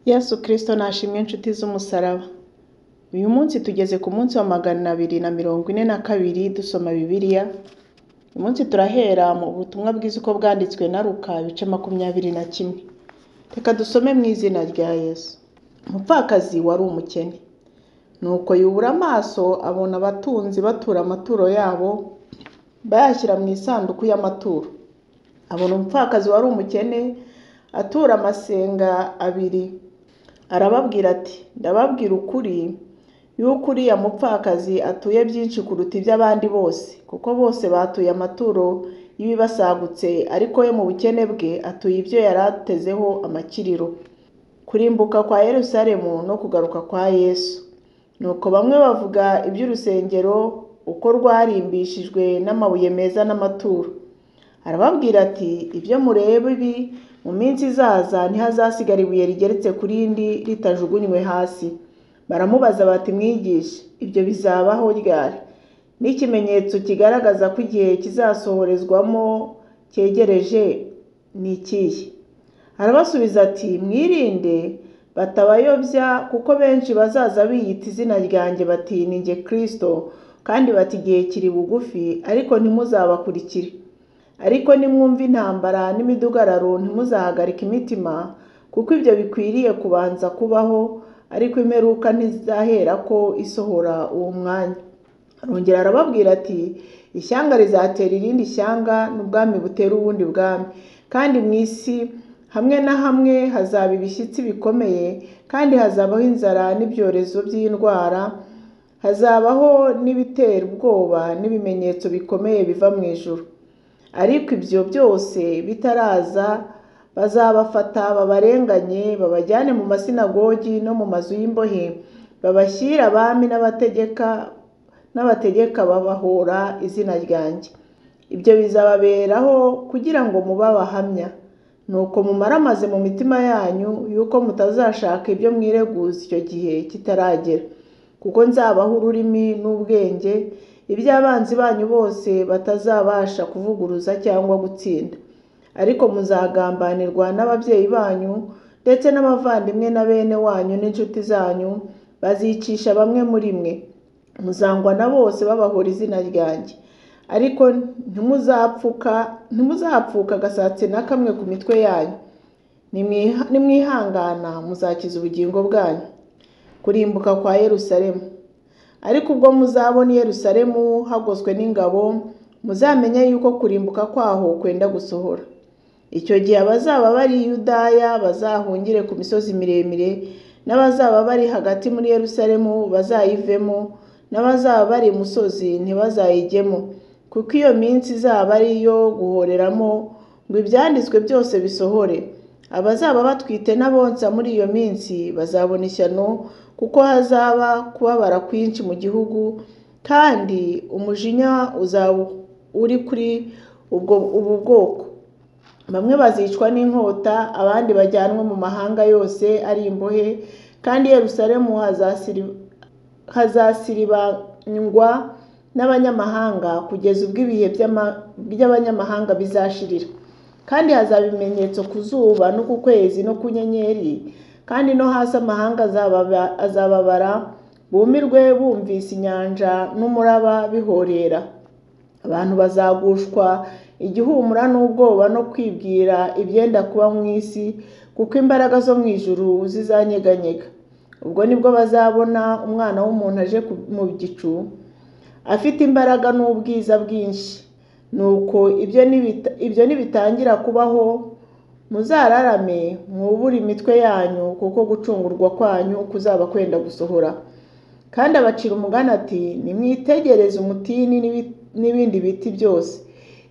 Yesu Kristo nashimwe inshuti z'umusaraba. Uyu munsi tugeze ku munsi wa 242 dusoma Bibiliya. Uyu munsi turahera mu butumwa bwiza uko bwanditswe na Luka ibice 21. Reka dusome mu izina rya Yesu. Umupfakazi wari umukene. Nuko yubura amaso abona abatunzi batura amaturo yabo bayashyira mu isanduku y'amaturo. Abona umupfakazi wari umukene atura amasenga abiri. Arababwira ati, ndababwira ukuri yuko uriya mupfakazi atuye byinshi kuruta iby'abandi bose, kuko bose batuye amaturo y'ibibasagutse, ariko we mu bukene bwe atuye ibyo yari atezeho amakiriro. Kurimbuka kwa Yerusalemu no kugaruka kwa Yesu. Nuko bamwe bavuga iby'urusengero uko rwarimbishijwe n'amabuye meza n'amaturo. Arababwira ati, ibyo mureba ibi mu minsi izaza ntihazasigara ibuye rigeretse ku rindi ritajugunywe hasi. Baramubaza bati, mwigisha, ibyo bizabaho ryari? N'ikimenyetso kigaragaza ko igihe kizasohorezwamo cyegereje ni ikihe? Arabasubiza ati, mwirinde batabayobya, kuko benshi bazaza biyita izina ryanjye bati ni njye Kristo, kandi bati igihe kiri bugufi, ariko ntimuzabakurikire. Ariko nimwumva intambara n'imidugararo ntimuzahagarike imitima, kuko ibyo bikwiriye kubanza kubaho, ariko imperuka ntizaherako isohora uwo mwanya. Arongera arababwira ati, ishyanga rizatera irindi shyanga, n'ubwami butera ubundi bwami, kandi mu isi hamwe na hamwe hazaba ibishyitsi bikomeye, kandi hazabaho inzara n'ibyorezo by'indwara, hazabaho n'ibitera ubwoba n'ibimenyetso bikomeye biva mu ijuru. Ariko ibyo byose bitaraza, bazabafata babarenganye, babajyane mu masinagogi no mu mazu y'imbohe, babashyire abami n'abategeka babahora izina ryanjye. Ibyo bizababeraho kugira ngo mube abahamya. Nuko mumaramaze mu mitima yanyu yuko mutazashaka ibyo mwireguza icyo gihe kitaragera, kuko nzabaha ururimi n'ubwenge, iby'abanzi banyu bose batazabasha kuvuguruza cyangwa gutsinda. Ariko muzagambanirwa n'ababyeyi banyu ndetse n'abavandimwe na bene wanyu n'inshuti zanyu, bazicisha bamwe muri mwe. Muzangwa na bose babahora izina ryanjye. Ariko ntimuzapfuka agasatsi na kamwe ku mitwe yanyu. Nimwihangana muzakiza ubugingo bwanyu. Kurimbuka kwa Yerusalemu. Ariko ubwo muzabona Yerusalemu hagoswe n'ingabo, muzamenye yuko kurimbuka kwaho kwenda gusohora. Icyo gihe abazaba bari i Yudaya bazahungire ku misozi miremire, n'abazaba bari hagati muri Yerusalemu bazayivemo, n'abazaba bari imusozi ntibazayijyemo, kuko iyo minsi izaba ari iyo guhoreramo ngo ibyanditswe byose bisohore. Abazaba batwite n'abonsa muri iyo minsi bazabona ishyano, kuko hazaba kubabara kwinshi mu gihugu, kandi umujinya uzaba uri kuri ubu bwoko. Bamwe bazicwa n'inkota, abandi bajyanwe mu mahanga yose ari imbohe, kandi Yerusalemu hazasiribangwa n'abanyamahanga kugeza ubwo ibihe by'abanyamahanga bizashirira. Kandi hazaba ibimenyetso ku zuba no ku kwezi no ku nyenyeri, kandi no hasi amahanga azababara, bumirwe bumvise inyanja n'umuraba bihorera. Abantu bazagushwa igihumura n'ubwoba no kwibwira ibyenda kuba mu isi, kuko imbaraga zo mu ijuru zizanyeganyega. Ubwo nibwo bazabona Umwana w'umuntu aje mu gicu, afite imbaraga n'ubwiza bwinshi. Nuko ibyo nibitangira kubaho, muzararame mwubure imitwe yanyu, kuko gucungurwa kwanyu kuzaba kwenda gusohora. Kandi abacira umugani ati, nimwitegereze umutini n'ibindi biti byose.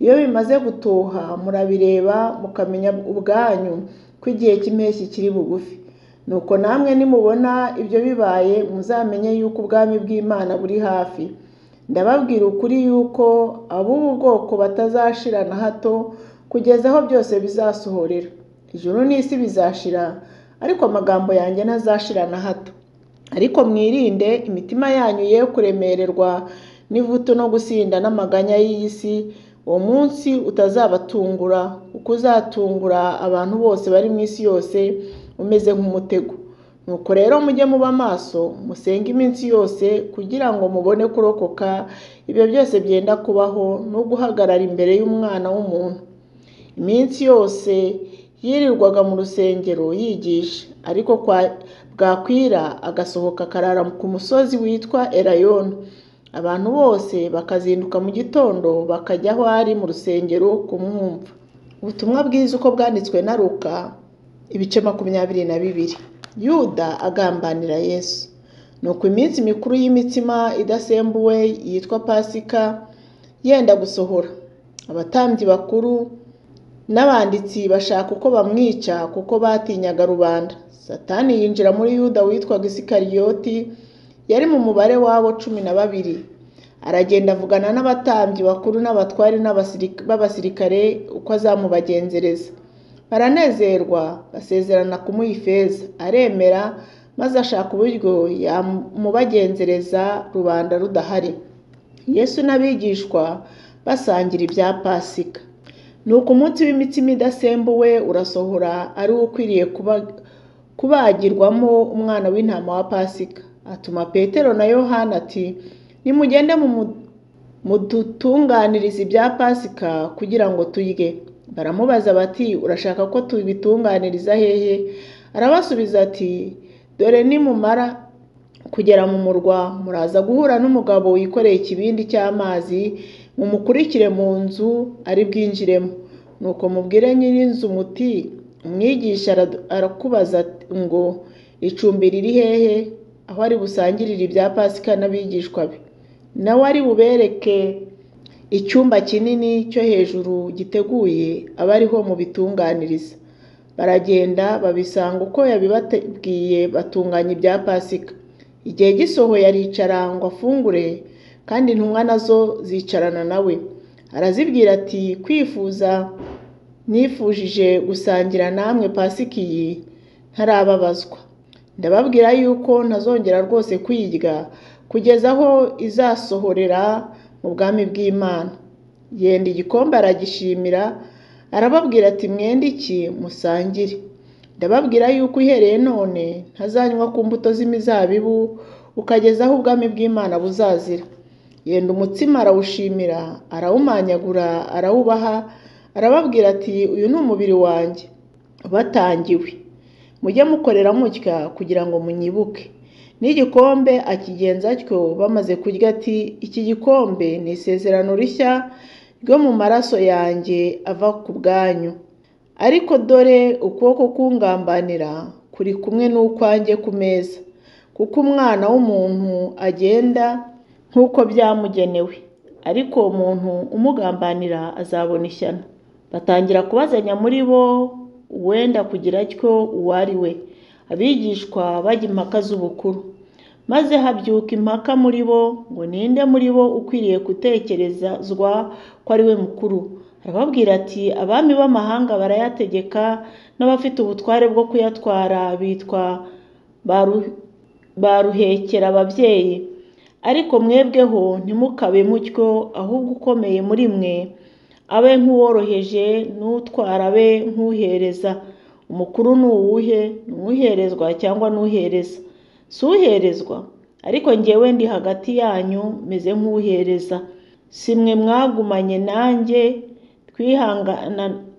Iyo bimaze gutoha murabireba mukamenya ubwanyu ko igihe cy'impeshyi kiri bugufi. Nuko namwe nimubona ibyo bibaye, muzamenye yuko ubwami bw'Imana buri hafi. Ndababwira ukuri yuko ab'ubu bwoko batazashira na hato kugeza aho byose bizasohorera. Ijuru n'isi bizashira, ariko amagambo yanjye ntazashira na hato. Ariko mwirinde imitima yanyu ye kuremererwa n'ivutu no gusinda n'amaganya y'iyi si, uwo munsi utazabatungura, kuko uzatungura abantu bose bari mu isi yose umeze nk'umutego. Nuko rero mujye muba maso, musenge iminsi yose kugira ngo mubone kurokoka ibyo byose byenda kubaho no guhagarara imbere y'Umwana w'umuntu. Iminsi yose yirirwaga mu rusengero yigisha, ariko bwakwira agasohoka akarara ku musozi witwa Elayono. Abantu bose bakazinduka mu gitondo bakajya aho ari mu rusengero kumwumva. Ubutumwa bwiza uko bwanditswe na Luka, ibice 22. Yuda agambanira Yesu. Nuko iminsi mikuru y'imitsima idasembuwe yitwa Pasika yenda gusohora. Abatambyi bakuru n'abanditsi bashaka uko bamwica kuko batinyaga rubanda. Satani yinjira muri Yuda witwaga Isikariyoti, yari mu mubare w'abo 12. Aragenda avugana n'abatambyi bakuru n'abatware b'abasirikare uko azamubagenzereza. Baranezerwa, basezerana kumuha ifeza. Aremera, maze ashaka uburyo yamubagenzereza rubanda rudahari. Yesu n'abigishwa basangira ibya Pasika. Nuko umunsi w'imitsima idasembuwe urasohora, ari wo ukwiriye kubagirwamo umwana w'intama wa Pasika. Atuma Petero na Yohana ati: nimugende mudutunganirize ibya Pasika kugira ngo turye. Baramubaza bati: urashaka ko tubitunganiriza hehe? Arabasubiza ati: dore nimumara kugera mu murwa muraza guhura n'umugabo wikoreye ikibindi cy'amazi, mumukurikire mu nzu ari bwinjiremo. Nuko mubwire nyir'inzu muti: umwigisha arakubaza ngo icumbi riri hehe, aho ari busangirire ibya Pasika n'abigishwa be. Nawe ari bubereke icyumba kinini cyo hejuru giteguye, abe ariho mubitunganiriza. Baragenda babisanga uko yabibabwiye, batunganya ibya Pasika. Igihe gisohoye aricara ngo afungure, kandi intumwa nazo zicarana nawe. Arazibwira ati: kwifuza nifujije gusangira namwe Pasika iyi ntarababazwa. Ndababwira yuko ntazongera rwose kuyirya kugeza aho izasohorera mu bwami bw'Imana. Yenda igikombe aragishimira, arababwira ati: mwende iki musangire. Ndababwira yuko uhereye none ntazanywa ku mbuto z'imizabibu ukageza aho ubwami bw'Imana buzazira. Yenda umutsima arawushimira, arawumanyagura, arawubaha, arababwira ati: uyu ni umubiri wanjye batangiwe, mujye mukorera mutya kugira ngo munyibuke. N'igikombe akigenza atyo bamaze kurya ati: iki gikombe ni isezerano rishya ryo mu maraso yanjye ava ku bwanyu. Ariko dore ukuboko kungambanira kuri kumwe n'ukwanjye ku meza, kuko Umwana w'umuntu agenda nk'uko byamugenewe, ariko uwo muntu umugambanira azabona ishyano. Batangira kubazanya muri bo uwenda kugira atyo uwo ari we. Abigishwa bajya impaka z'ubukuru. Maze habyuka impaka muri bo ngo ninde muri bo ukwiriye gutekerezwa ko ari we mukuru. Arababwira ati: abami b'amahanga barayategeka, n'abafite ubutware bwo kuyatwara bitwa ba ruhekera ababyeyi. Ariko mwebweho ntimukabe mutyo, ahubwo ukomeye muri mwe abe nk'uworoheje, n'utwara abe nk'uhereza. Umukuru ni uwuhe? Ni uherezwa cyangwa n'uhereza? Si uherezwa? Ariko njyewe ndi hagati yanyu meze nk'uhereza. Si mwe mwagumanye nanjye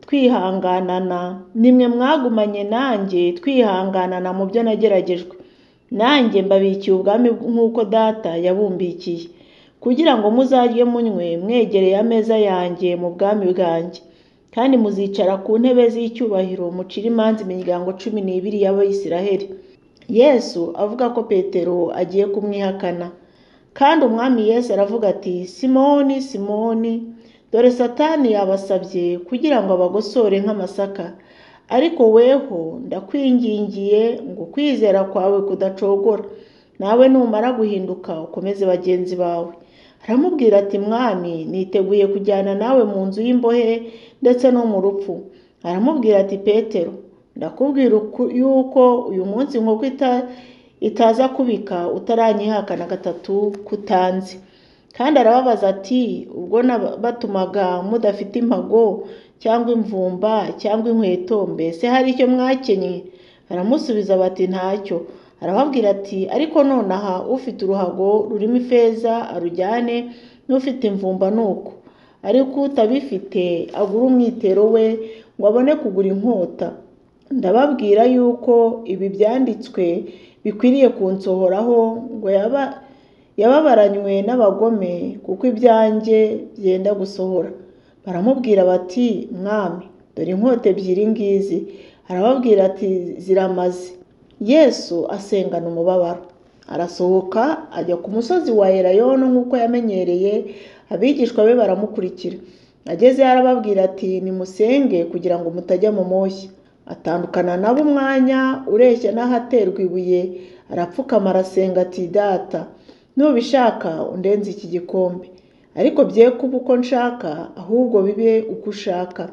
twihanganana, nimwe mwagumanye nanjye twihanganana mu byo nageragejwe. Nanjye mbabikiye ubwami nk'uko Data yabumbikiye, kugira ngo muzarye munywe mwegereye ameza yanjye mu bwami bwanjye, kandi muzicara ku ntebe z'icyubahiro mucire imanza imiryango 12 y'Abayisraheli. Yesu avuga ko Petero agiye kumwihakana. Kandi Umwami Yesu aravuga ati: Simoni, Simoni, dore Satani yabasabye kugira ngo abagosore nk'amasaka, ariko weho ndakwingingiye ngo kwizera kwawe kudacogora, nawe numara guhinduka ukomeze bagenzi bawe. Aramubwira ati: Mwami, niteguye kujyana nawe mu nzu y'imbohe ndetse no mu rupfu. Aramubwira ati: Petero, ndakubwira yuko uyu munsi inkoko itaza kubika utaranyihakana gatatu kutanzi. Kandi arababaza ati: ubwo batumaga mudafite impago cyangwa imvumba cyangwa inkweto, mbese hari icyo mwakenye? Baramusubiza bati ntacyo. Arababwira ati ariko nonaha ufite uruhago rurimo ifeza arujyane, n'ufite imvumba nuko, ariko utabifite agure umwitero we ngo abone kugura inkota. Ndababwira yuko ibi byanditswe bikwiriye kunsohoraho ngo yababaranywe n'abagome, kuko ibyanjye byenda gusohora. Baramubwira bati mwami, dore inkota ebyiri ngizi. Arababwira ati ziramaze. Yesu asengana umubabaro, arasohoka ajya ku musozi wa Elayono nk'uko yamenyereye, abigishwa be baramukurikira. Agezeyo arababwira ati nimusenge kugira ngo mutajya mu moshya. Atandukana nabo umwanya ureshya n'ahaterwa ibuye, arapfukama arasenga ati data, nubishaka undenze iki gikombe, ariko bye kuba uko nshaka, ahubwo bibe uko ushaka.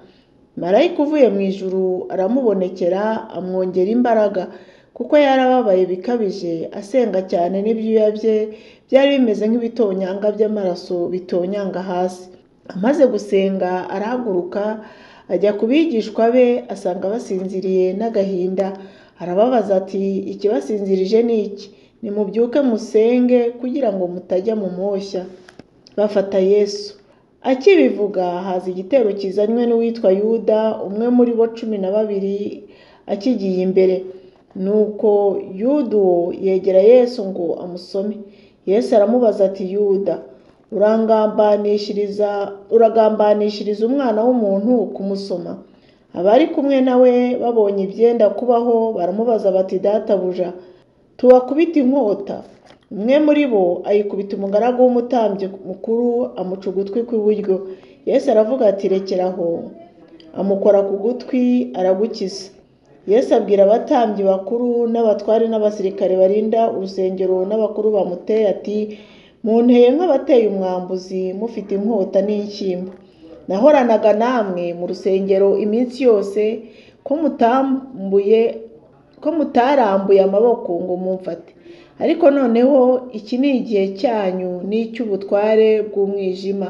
Marayika uvuye mu ijuru aramubonekera amwongera imbaraga, kuko yarababaye bikabije, asenga cyane n'ibyuya bye byari bimeze nk'ibitonyanga by'amaraso bitonyanga hasi. Amaze gusenga arahaguruka ajya ku bigishwa be, asanga basinziriye n'agahinda. Arababaza ati ikibasinzirije ni iki? Nimubyuke musenge kugira ngo mutajya mu moshya. Bafata Yesu. Akibivuga haza igitero kizanywe n'uwitwa Yuda, umwe muri bo 12, akigiye imbere. Nuko Yuda uwo yegera Yesu ngo amusome. Yesu aramubaza ati Yuda, uragambanishiriza umwana w'umuntu kumusoma? Abari kumwe nawe babonye ibyenda kubaho baramubaza bati databuja, tubakubite inkota? Umwe muri bo ayikubita umugaragu w'umutambyi mukuru, amuca ugutwi kw'iburyo. Yesu aravuga ati rekera aho. Amukora ku gutwi aragukiza. Yesu abwira abatambyi bakuru n'abatware n'abasirikare barinda urusengero n'abakuru bamuteye ati munteye nk'abateye umwambuzi, mufite inkota n'inshyimbo. Nahoranaga namwe mu rusengero iminsi yose, ko mutarambuye amaboko ngo mumfate. Ariko noneho iki ni igihe cyanyu n'icy'ubutware bw'umwijima.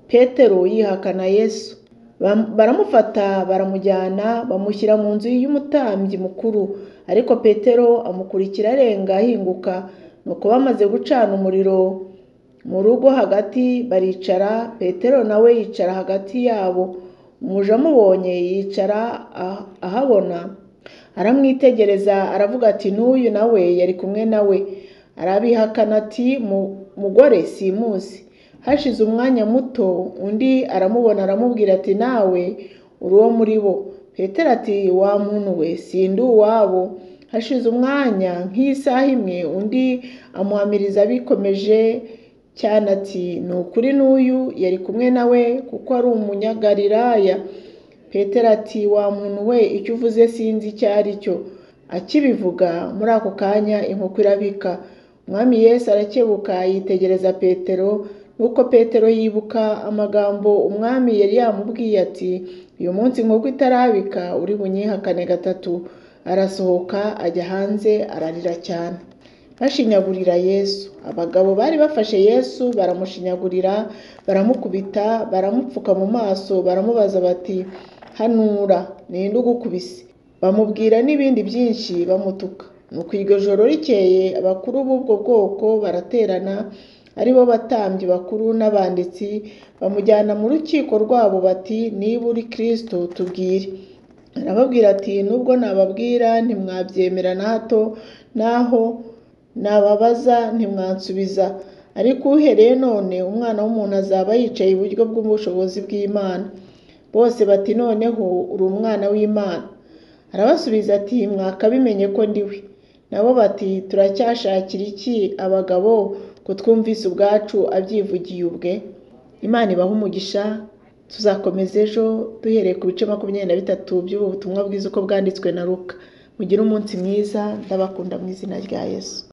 Petero yihakana Yesu. Baramufata baramujyana, bamushyira mu nzu y'umutambyi mukuru. Ariko Petero amukurikira arenga ahinguka. Nuko bamaze gucana umuriro mu rugo hagati baricara, Petero nawe yicara hagati yabo. Umuja amubonye yicara ahabona, aramwitegereza aravuga ati n'uyu nawe yari kumwe nawe. Arabihakana ati mugore simuzi. Hashize umwanya muto undi aramubona aramubwira ati nawe uri uwo muri bo. Petero ati wa muntu we, sindi uwabo. Hashize umwanya nk'isaha imwe undi amuhamiriza bikomeje cyane ati ni ukuri n'uyu yari kumwe nawe, kuko ari umunyagalilaya. Petero ati wa muntu we, icyo uvuze sinzi icyo ari cyo. Akibivuga muri ako kanya inkoko irabika. Umwami Yesu arakebuka yitegereza Petero. Nuko Petero yibuka amagambo umwami yari yamubwiye ati uyu munsi inkoko itarabika uri bunyihakane gatatu. Arasohoka ajya hanze ararira cyane. Bashinyagurira Yesu. Abagabo bari bafashe Yesu baramushinyagurira, baramukubita, baramupfuka mu maso, baramubaza bati hanura, ninde ugukubise? Bamubwira n'ibindi byinshi bamutuka. Nuko iryo joro rikeye abakuru b'ubwo bwoko baraterana, ari bo batambyi bakuru n'abanditsi, bamujyana mu rukiko rwabo bati niba uri Kristo tubwire. Arababwira ati nubwo nababwira ntimwabyemera na hato, naho nababaza ntimwansubiza. Ariko uhereye none umwana w'umuntu azaba yicaye iburyo bw'ubushobozi bw'Imana. Bose bati noneho uri umwana w'Imana. Arabasubiza ati mwakabimenye ko ndi we. Nabo bati turacyashakira iki abagabo ko twumvise ubwacu abyivugiye ubwe? Imana ibahe umugisha. Tuzakomeza ejo duhereye ku bice 23 by'ubu butumwa bwiza uko bwanditswe na Luka. Mugire umunsi mwiza, ndabakunda mu izina rya Yesu.